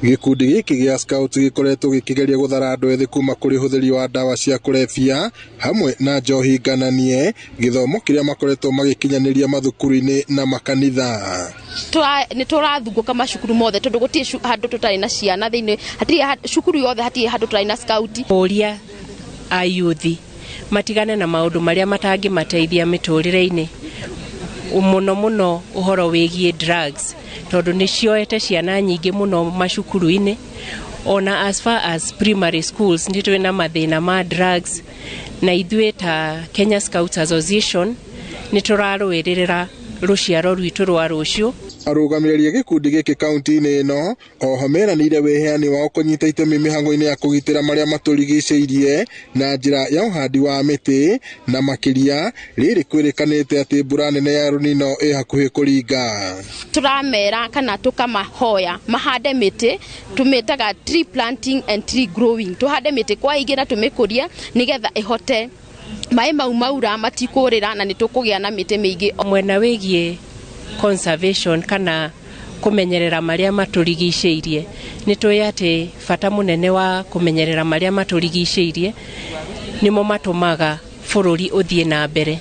Gĩkundi gĩkĩ gĩa Scout gĩkoretwo gĩkĩgeria gũthara andũ ethĩ kuma kũrĩ ũhũthĩri wa ndawa cia kũrebia hamwe na njohi ngananie, gĩthomo kĩrĩa makoretwo magĩkinyanĩria mathukuru-inĩ na makanitha. Nĩ tũrathungũka macukuru mothe tondũ gũtirĩ handũ tũtarĩ na ciana thĩinĩ, hatirĩ cukuru yothe, hatirĩ handũ tũtarĩ na scout. Kũria ayuthi matigane na maũndũ marĩa matangĩmateithia mĩtũrĩre-inĩ, mũno mũno ũhoro wĩgiĩ drugs, tondũ nĩ cioete ciana nyingĩ mũno macukuru-inĩ. Ona as far as primary schools nĩ twĩ na mathĩna ma drugs, na ithuĩ ta Kenya Scouts Association nĩ tũrarũĩrĩra rũciaro rwitũ rwa rũciũ. Arũgamĩrĩri a gĩkundi gĩkĩ kaunti-inĩ ĩno oho meranĩire wĩheani wao kũnyita itemi mĩhango-inĩ ya kũgitĩra marĩa matũrigicĩirie na njĩra ya ũhandi wa mĩtĩ, na makĩria rĩrĩ kwĩrĩkanĩte atĩ mbura nene ya El Nino ĩ hakuhĩ kũringa. Tũramera kana tũkamahoya mahande mĩtĩ, tũmĩtaga tree planting and tree growing. Tũhande mĩtĩ kwa ingĩ na tũmĩkũrie nĩgetha ĩhote maĩ mau maura matikũrĩra, na nĩ tũkũgĩa na mĩtĩ mĩingĩ. Mwena wĩgiĩ conservation kana kũmenyerera marĩa matũrigicĩirie, nĩ tũĩ atĩ bata mũnene wa kũmenyerera marĩa matũrigicĩirie nĩmo matũmaga bũrũri ũthiĩ na mbere,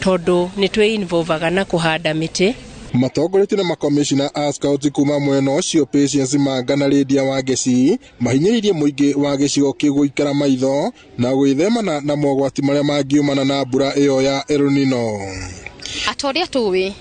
tondũ nĩ twĩ involvaga na kũhanda mĩtĩ. Matongoretio na makomishina a Scout kuma mwena ũcio Patience Manga na Lydia Wangeci mahinyĩrĩirie mũingĩ wa gĩcigo kĩu gũikara maitho na gwĩthemana na mogwati marĩa mangiumana na mbura ĩyo ya El Nino. Ata ũrĩa tũĩ,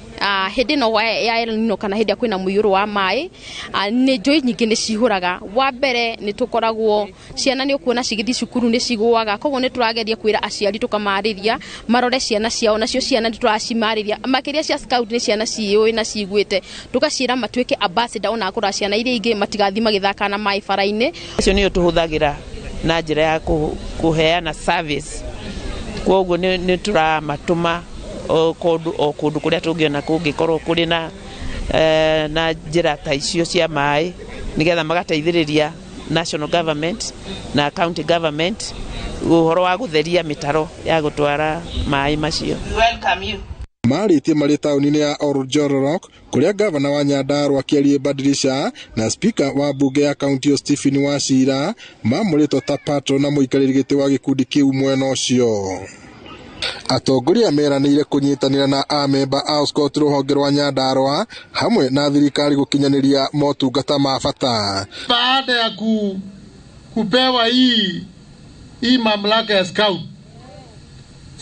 hĩndĩ ĩno ya El Nino kana hĩndĩ ĩrĩa kwĩna mũiyũro wa maĩ, nĩ njũĩ nyingĩ nĩ cihũraga. Wa mbere nĩ tũkoragwo ciana nĩ ũkuona cigĩthiĩ cukuru nĩ cigũaga, koguo nĩ tũrageria kwĩra aciari tũkamarĩria marore ciana ciao, nacio ciana nĩ tũracimarĩria makĩria cia scout nĩ ciana ciĩũĩ na ciguĩte, tũgaciĩra matuĩke ambassador ona kũra ciana iria ingĩ matigathiĩ magĩthaka na maĩ bara-inĩ. Acio nĩo tũhũthagĩra na njĩra ya kũheana service, koguo nĩ tũramatũma o kũndũ o kũndũ kũrĩa tũngĩona kũngĩkorwo kũrĩ na njĩra ta icio cia maĩ, nĩgetha magateithĩrĩria national government na county government ũhoro wa gũtheria mĩtaro ya gũtwara maĩ macio. Welcome you. Marĩtie marĩ taũni-inĩ ya Oljororok kũrĩa gavana wa Nyandarua Kĩarie Badilisha na spika wa mbunge ya kaunti ĩyo Stephen Wachira mamũrĩtwo ta patron na mũikarĩri gĩtĩ wa gĩkundi kĩu mwena ũcio. Atongoria meranĩire kũnyitanĩra na amemba a Scout rũhonge rwa Nyandarua hamwe na thirikari gũkinyanĩria motungata ma bata. Baada ya kupewa hii mamlaka ya scout,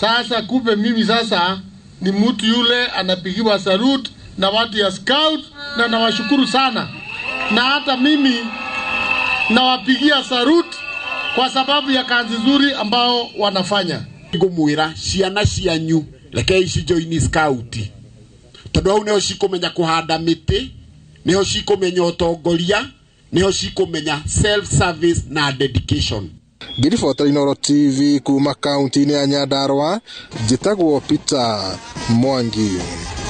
sasa kumbe mimi sasa ni mtu yule anapigiwa salute na watu ya scout, na nawashukuru sana, na hata mimi nawapigia salute kwa sababu ya kazi nzuri ambao wanafanya. Ngũmwĩra ciana cianyu rekei cijoini scout, tondũ hau nĩho cikũmenya kũhanda mĩtĩ, nĩho cikũmenya ũtongoria, nĩho cikũmenya self service na dedication. Ngĩribotera Inooro TV kuma kaunti-inĩ ya Nyandarua, njĩtagwo Peter Mwangi.